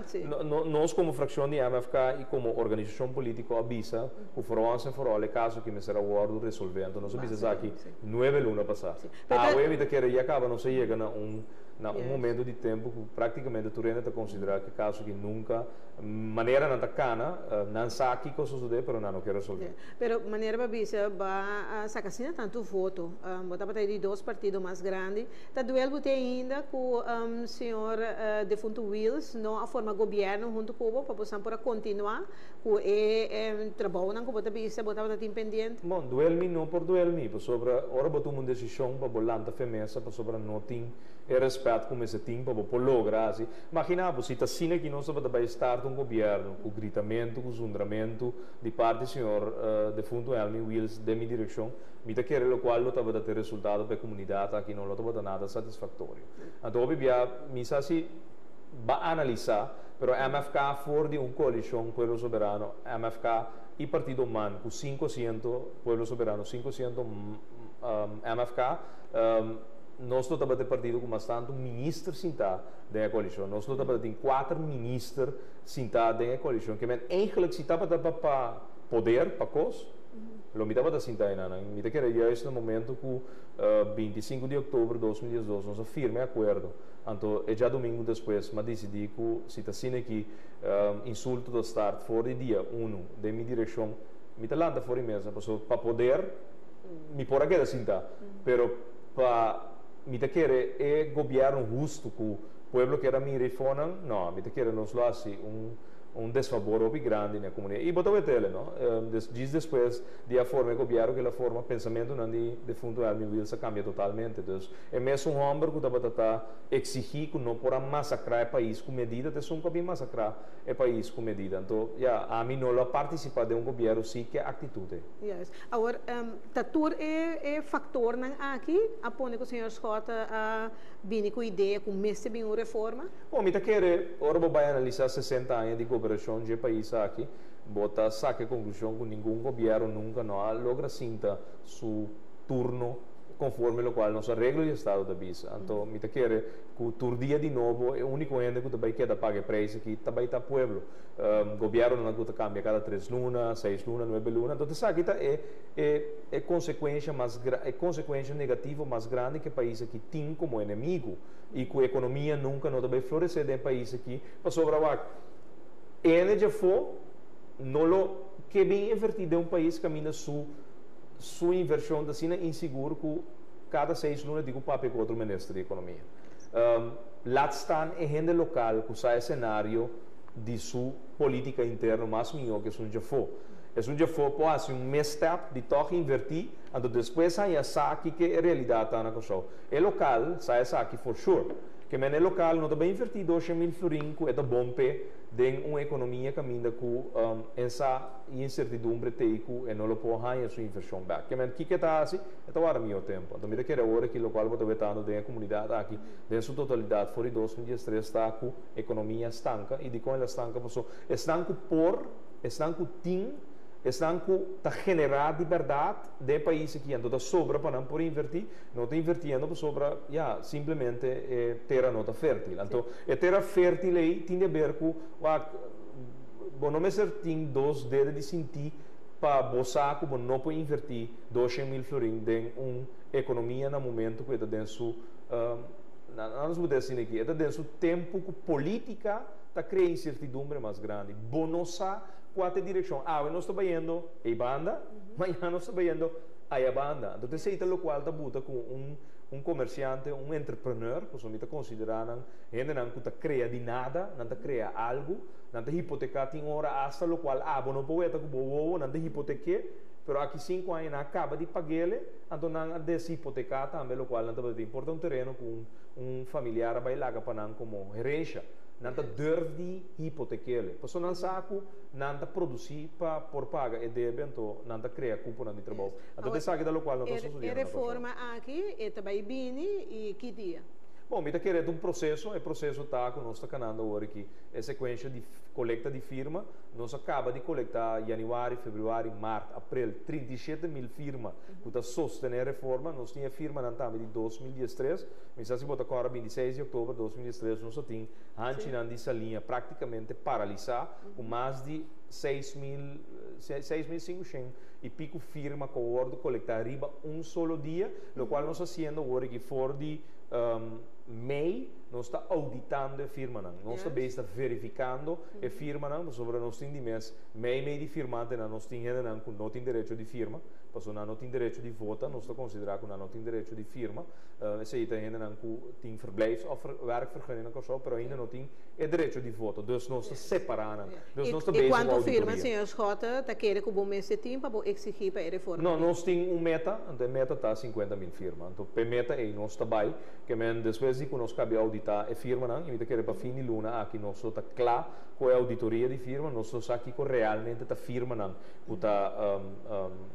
nos komo frakshon di MFK i komo organisashon polítiko a bisa ku for once and for all e kaso aki mester a wòrdu resolvé. Anto nos a bisa esaki nuebe luna pasá. Awe mi ta kere ya kaba nos a yega na un na un momento di tempu ku práktikamente tur hende ta konsiderá ku e kaso aki nunka manera nan ta kana, nan sa kiko a sosodé pero nan no ke resolvé. Pero manera bo a bisa bo a saka asina tantu voto, bo tabata e di dos partido mas grandi. Ta duel bo te ainda ku señor defuntu Wiels no a forma gobièrnu huntu ku bo pa bosan por a kontinuá ku e trabounan ku bo ta bisa bo tabata tin pendiente? Bon, duel mi no por duel mi, pasobra ora bo tuma un desishon pa bo lanta fe mesa pasobra no tin e rèspèt ku mester tin pa bo por logra hasi. Magina bo si ta asina ki nos tabata bai start un gobièrnu ku gritamentu, ku zundramentu di parti señor defuntu Helmin Wiels den mi direkshon, Mi ta kere lokual lo tabata te resultado pa e komunidat aki no lo tabata nada satisfaktorio. Anto hopi bia mi sa si ba analisá, pero MFK for di un koalishon Pueblo Soberano, MFK i Partido man ku sinku asiento Pueblo Soberano, sinku asiento MFK, nos lo tabata e partido ku mas tantu minister sintá den e koalishon. Nos lo tabata tin kuater minister sintá den e koalishon. Ke men eigenlijk si tabata pa poder, pa kos, Lo mi tabata sinta einan. Mi ta kere juist na momento ku 25 di oktober 2012 nos a firma e akuerdo. Anto e djadumingu despues m'a disidí ku si ta asina aki insulto ta start for di dia unu den mi direkshon, mi ta lanta for di mesa pasobra pa poder mi por a keda sinta, pero pa mi ta kere e gobièrnu hustu ku pueblo kier a mira i fonan, no, mi ta kere nos lo hasi un. Un desfabor hopi grandi na komunidat. I bo ta wetele, no? Djis despues di a forma e gobièrnu ku el a forma, pensamentunan di defuntu Helmin Wiels a kambia totalmente. Dus e mesun hòmber ku tabata ta eksigí ku no por a masakrá e pais ku medida, ta esun ku a bin masakrá e pais ku medida. Anto, ya, ami no lo a partisipá den un gobièrnu si ku e aktitut ei. Juist. Awor, ta tur e faktornan aki a pone ku señor Schotte a bini ku idea ku mester bin un reforma? Bon, mi ta kere, ora bo bai analisá 60 aña di goberashon dje pais aki, bo ta saka e konklushon ku ningun gobièrnu nunka no a logra sinta su turno konforme lokual nos areglo di estado ta bisa. Anto mi ta kere ku tur dia di nobo e úniko hende ku ta bai keda paga e preis aki ta bai ta pueblo. Gobièrnunan ku ta kambia kada tres luna, seis luna, nuebe luna. Anto esaki ta e e e konsekuensha mas e konsekuensha negativo mas grandi ku e pais aki tin komo enemigu. I ku ekonomia nunka no ta bai floresé den e pais aki, pasobra wak, hende djafó no lo ke bin invertí den un pais kaminda su su invershon ta asina insigur ku kada seis luna tin ku papia ku otro minister di ekonomia. Laat staan e hende lokal ku sa e senario di su polítika interno mas mihó ku esun djafó. Esun djafó por hasi un misstep di tòg invertí, anto despues haña sa kiko e realidat ta na Kòrsou. E lokal sa esaki for sure. Ke men e lokal no ta bai invertí 200.000 florin ku e ta bon p'e den un ekonomia kaminda ku ensa i insertidumbre t'ei ku e no lo por haña su invershon bèk. Ke men kiko e ta hasi? E ta warda mihó tempu. Anto mi ta kere awor aki lokual bo ta wetando den e komunidat aki den su totalidat for di 2013 ta ku ekonomia stanka. I dikon el a stanka? Paso esnan ku por, esnan ku tin, esnan ku ta generá di bèrdat den e pais aki anto ta sobra pa nan por invertí, No ta invertiendo pasobra, ya, simplemente e tera no ta fértil. Anto, e tera fértil ei tin di haber ku, wak, bo no mester tin dos dede di sintí pa bo sa ku bo no por invertí 200.000 florin den un ekonomia na momento ku e ta den su, nan nos por asina aki, e ta den su tempu ku polítika ta krea insertidumbre mas grandi. Bo no sa kua ta e direkshon. Awe nos ta bayendo ei banda, mañana nos ta bayendo Aya banda. Anto esei ta lokual ta buta ku un un komersiante, un entrepreneur, pasobra mi ta konsiderá nan hendenan ku ta krea di nada, nan ta krea algu, nan ta hipoteká tin ora asta lokual abo no por weta ku bo wowo, nan ta hipotek'é, pero aki sinku aña nan a kaba di pag'ele, anto nan a deshipoteká tambe lokual nan tabata tin. Por ta un tereno ku un un familiar a bai laga pa nan komo herensha. Nan ta durf di hipotek'ele, pasobra nan sa ku nan ta produsí pa por paga e debe, anto nan ta krea kuponan di trabou. Anto ta esaki ta lokual no ta sosodiendo na Kòrsou. E reforma aki e ta bai bini i ki dia? Bon, mi ta kere ta un proseso. E proseso ta ku nos ta kanando awor aki e sekuensha di kolekta di firma. Nos a kaba di kolektá yanüari, febrüari, mart, aprel, 37.000 firma ku ta sostené e reforma. Nos tin e firmanan tambe di 2013. Mi sa si bo ta kòrda 26 di òktober 2013 nos a tin hanchinan di Saliña práktikamente paralisá. Ku mas di 6000, 6500 i piku firma ku a wòrdu kolektá riba un solo dia, lokual nos hasiendo awor aki for di mei nos ta ouditando e firmanan. Nos ta bezig ta verifikando e firmanan pasobra nos tin di mes mei mei di firmantenan nos tin hendenan ku no tin derecho di firma, pasobra nan no tin derecho di vota, nos ta konsiderá ku nan no tin derecho di firma. Esei ta hendenan ku tin verblijfs òf werkvergunning na Kòrsou pero ainda no tin e derecho di voto, dus nos ta separá nan. Dus nos ta I bezig ku kuantu firma, auditoria. señor Schotte, ta kere ku bo mester tin pa bo eksigí pa e reforma No, bin? nos tin un meta, anto e meta ta 50.000 firma. Anto p'e meta ei nos ta bai, ke men despues di ku nos kabi auditá e firmanan, i mi ta kere pa fin di luna aki nos lo ta kla ku e auditoria di firma, nos lo sa kiko realmente ta firmanan ku ta,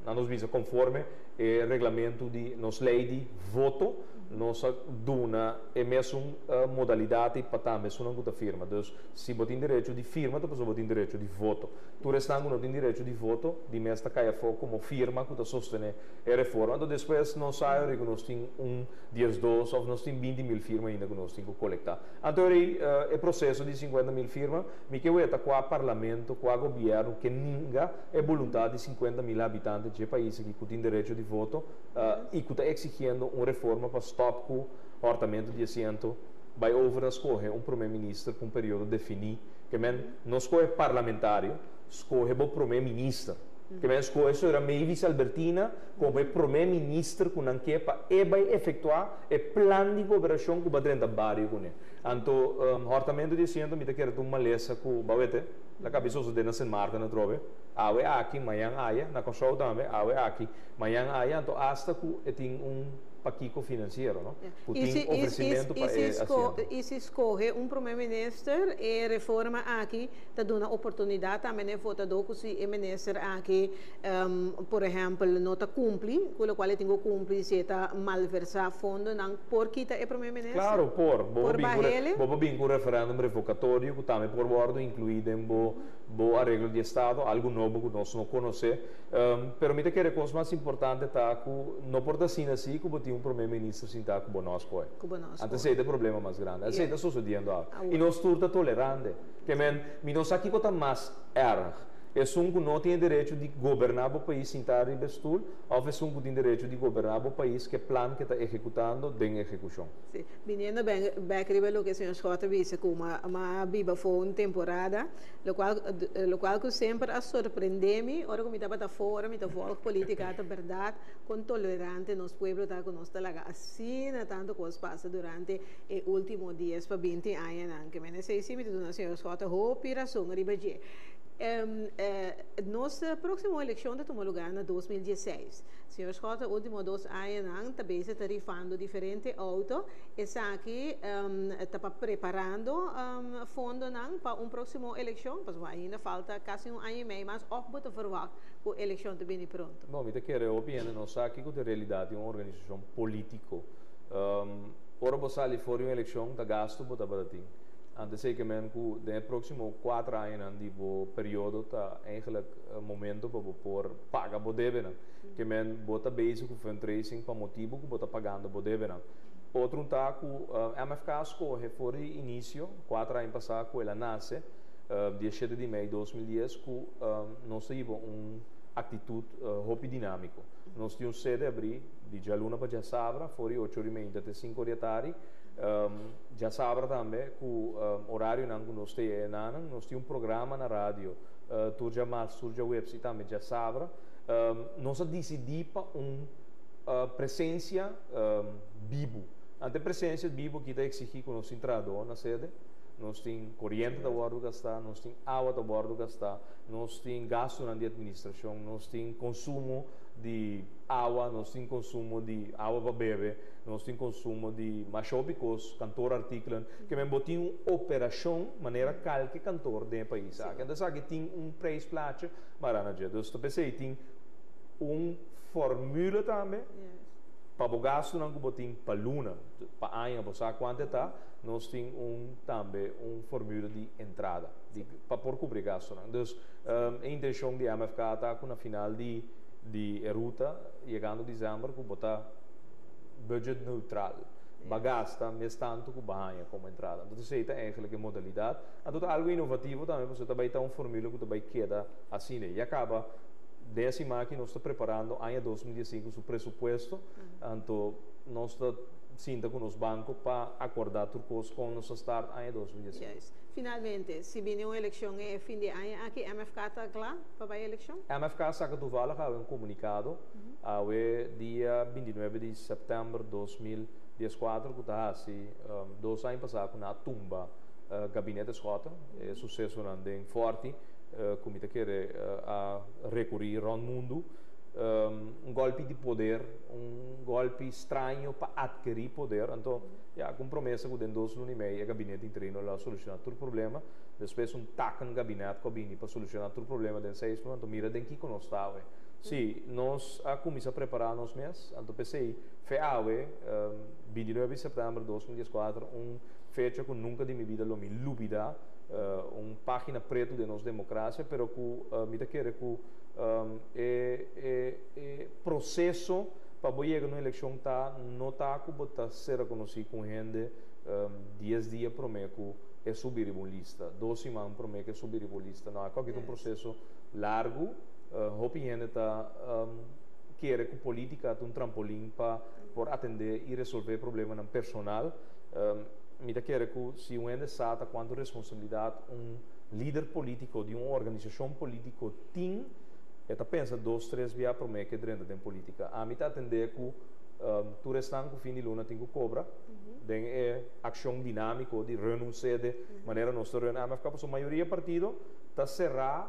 nan nos bisa konforme e reglamentu di nos lei di voto. Nos a duna e mesun modalidat ei pa tambe esunnan ku ta firma. Dus, si bo tin derecho di firma ta pasobra bo tin derecho di voto. Tur esnan ku no tin derecho di voto, di mes ta kai afó komo firma ku ta sostené e reforma. Anto despues nos sa ora ku nos tin un 12 òf nos tin 20.000 firma ainda ku nos tin ku kolektá. Anto ora ei e proseso di 50.000 firma, mi ke weta kua parlamento, kua gobièrnu ke ninga e boluntat di 50.000 habitante dje pais aki ku tin derecho di voto, i ku ta eksigiendo un reforma pa stòp ku hòrtamentu di asiento, bai over na skohe un promé minister pa un periodo definí. Ke men no skohe parlamentario, skohe bo promé minister. Ke men skohe señora Mavis Albertina komo e promé minister ku nan ke pa e bai efektuá e plan di goberashon ku bo a drenta bario kuné. Anto hòrtamentu di asiento mi ta kere ta un malesa ku, bawete. El a kaba sosodé na Sint Maarten atrobe, awe aki, mañan aya, na Kòrsou tambe, awe aki, mañan aya, anto asta ku e tin un pakiko finansiero, no? Ku tin ofresimentu pa e asiento. I si skohe un prome minister, e reforma aki ta duna oportunidat tambe na e votadó ku si e minister aki, por ehèmpel, no ta kumpli ku lokual e tin ku kumpli, si e ta malversá fondonan, por kita e prome minister? Claro, por. Bo Por bahele? Bo por bin cu referendum revocatorio cu tambe por wordo inclui den bo bo areglo di estado, algo nobo cu nos no conoce. Pero mi ta kere cos mas importante ta cu no por ta asina si cu bo tin un prome minister sinta cu bo no a scohe. Cu bo no a Anto scohe. esey ta e problema mas grandi. Esey ta sucediendo awe. Awor. Y nos tur ta tolerante. Ke men, mi no sa kico ta mas erg. Esun ku no tin e derecho di goberná bo pais sintá riba e stul òf esun ku tin derecho di goberná bo pais ku e plan ku e ta ehekutando den ehekushon? Sí. Biniendo bèk riba loke señor Schott a bisa ku m'a a biba afó un temporada, lokual lokual ku semper a sorprendé mi ora ku mi tabata afó, ora mi ta vòlg polítika, ta bèrdat kon tolerante nos pueblo ta ku nos ta laga asina tantu kos pasa durante e último dies pa binti añanan. Ke men esei sí mi ta duna señor Schott hopi rason riba dje. Nos próksimo elekshon ta tuma lugá na 2016. Señor Schotte, último 2 añanan ta bezig ta rifando diferente outo. Esaki ta pa preparando fondonan pa un próksimo elekshon? Pasobra ainda falta kasi un aña i mei mas òf bo ta verwagt ku elekshon ta bini pronto? Bon, mi ta kere hopi hende no sa kiko ta e realidat di un organisashon polítiko. Ora bo sali for di un elekshon ta gastu bo tabata tin. Antes ei ke men ku den e próksimo 4 añanan di bo periodo ta eigenlijk momento pa bo por paga bo debenan. Ke men bo ta bezig ku fundraising pa motibu ku bo ta pagando bo debenan. Otro un ta ku MFK a skohe for di inisio, 4 aña pasá ku el a nase, dia 7 di mei 2010, ku nos ta hiba un aktitut hopi dinámiko. Nos tin un sede abrí di djaluna pa djasabra, for di 8'or y media te 5'or di atardi. Djasabra tambe ku orarionan ku nos tin einan, nos tin un programa na radio, tur djamars, tur djaweps i tambe djasabra. Nos a disidí pa un presensia bibu. Anto e presensia bibu aki ta eksigí ku nos tin trahadó na sede, nos tin koriente ta wòrdu gastá, nos tin awa ta wòrdu gastá, nos tin gastunan di administrashon, nos tin konsumo di awa, nos tin konsumo di awa pa bebe, nos tin konsumo di masha hopi kos, kantoor artikelen, ke men bo tin un operashon manera kalke kantoor den e pais aki. Anto esaki tin un prijsplaatje mará na dje. Dus ta p'esei tin un formule tambe pa bo gastunan ku bo tin pa luna, pa aña bo sa kuantu e ta, nos tin un tambe un formule di entrada di pa por kubri gastunan. Dus e intenshon di MFK ta ku na final di e ruta, yegando december, ku bo ta budget neutral. Ba gasta mes tantu ku ba haña komo entrada. Anto esei ta eigenlijk e modalidat. Anto ta algu inovativo tambe pasobra ta bai ta un formule ku ta bai keda asina. Ya kaba den e siman aki nos ta preparando aña 2015 su presupuesto. Anto nos ta sinta ku nos banko pa akordá tur kos kon nos ta start aña 2015. Juist. Finalmente, si bini un elekshon e fin di aña aki, MFK ta kla pa bai elekshon? MFK saka toevallig awe un komunikado, awe dia 29 di sèptèmber 2014 ku ta hasi 2 aña pasá ku nan a tumba gabinete Schotte, e susesonan den Forti, ku mi ta kere a rekurí rònt mundu, un gòlpi di poder, un gòlpi straño pa atkerí poder. Anto ya ku un promesa ku den 2 luna y mei e gabinete interino lo a solushoná tur problema. Despues un takenkabinet ku a bini pa solushoná tur problema den 6 luna. Anto mira den kiko nos ta awe. Sí, nos a kuminsá prepará nos mes. Anto p'esei fe awe, 29 di sèptèmber 2014, un fecha ku nunka di mi bida lo mi lubidá, un página pretu den nos demokrasia, pero ku mi ta kere ku e proseso pa bo yega na un elekshon ta no ta ku bo ta ser rekonosí ku un hende 10 dia promé ku e subi riba un lista, 2 siman promé ku e subi riba un lista. No, aki ta un proseso largu. Hopi hende ta kere ku polítika ta un trampolin pa por atendé i resolvé problemanan personal. Mi ta kere ku si un hende sa ta kuantu responsabilidat un lider polítiko di un organisashon polítiko tin, e ta pensa dos, tres bia promé ku e drenta den polítika. Ami ta atendé ku Tur esnan ku fin di luna tin ku kobra den e akshon dinámiko di run un sede manera nos ta run MFK pasobra mayoria partido ta será,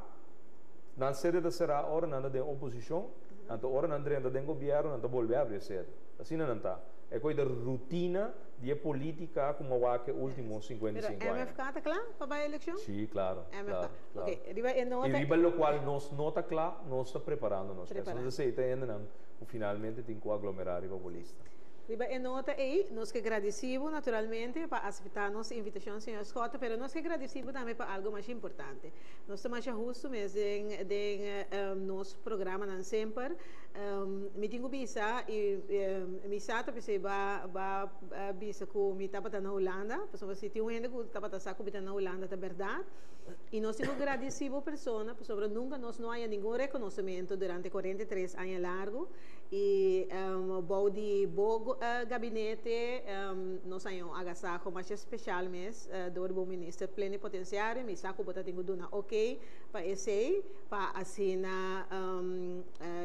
nan sede ta será ora nan ta den oposishon, anto ora nan drenta den gobièrnu nan ta bolbe abri e sede. Asina nan ta. E koi ta rutina di e polítika ku a wak e último 55 Pero aña. MFK ta kla pa bai elekshon? Sí, klaro, MFK. klaro, klaro. Ok, riba e I nota. Riba lokual nos no ta kla, nos ta preparando nos mes. Preparando. Nos ta seita hendenan ku finalmente tin ku aglomerá riba bo lista. Riba e nota ei, nos ke gradisí bo naturalmente pa aseptá nos invitashon, señor Schotte, pero nos ke gradisí bo tambe pa algu masha importante. Nos ta masha hustu mes den nos programanan semper. Mi tin ku bisa i mi sa ta p'esei ba ba bisa ku mi tabata na Hulanda, pasobra si tin un hende ku tabata sa ku mi ta na Hulanda ta bèrdat. I nos tin ku gradisí bo persona pasobra nunka nos no haña ningun rekonosementu durante 43 aña largu i bou di bo gabinete nos haña un agasaho masha speshal mes dor di bo minister plenipotensiario. Mi sa ku bo ta tin ku duna oké pa esei pa asina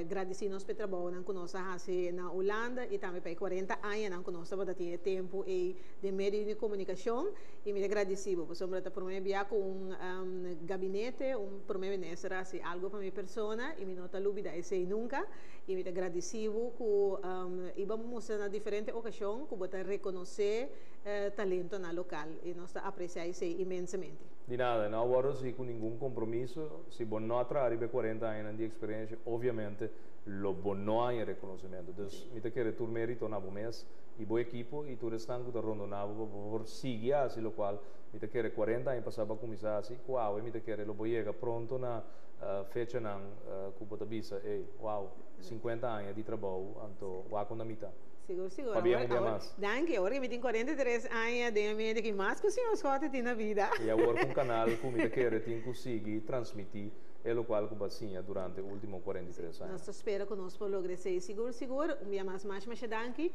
gradisí nos pa e trabounan ku nos a hasi na Hulanda i tambe pa e 40 añanan ku nos tabata tin e tempu ei den medio di komunikashon. I mi ta gradisí bo pasobra ta promé bia ku un gabinete, un promé minister a hasi algu pa mi persona i mi no ta lubidá esei nunka. I mi ta gradisí bo ku i bo a mustra na diferente okashon ku bo ta rekonosé talentonan lokal i nos ta apresiá esei inmensamente. Di nada, no a wòrdu hasi ku ningun kompromiso. Si bo no a traha riba e 40 añanan di eksperensia, obviamente lo bo no haña rekonosementu. Dus mi ta kere tur mérito na bo mes i bo ekipo i tur esnan ku ta rondoná bo pa bo por sigui hasi lokual mi ta kere 40 aña pasá bo a kuminsá hasi ku awe mi ta kere lo bo yega pronto na fechanan ku bo ta bisa, ey, wow, 50 aña di trabou, anto wak unda mi ta. Sigur, sigur. Pabia Awor, un bia awor, mas. Danki. Awor ke mi tin 43 aña den e medio ki mas ku señor Schotte tin na bida. I awor ku un kanal ku mi ta kere tin ku sigui transmití e lokual ku bo a siña durante e último 43 aña. Nos ta spera ku nos por logra esei. Sigur, sigur. Un bia mas, masha, masha danki.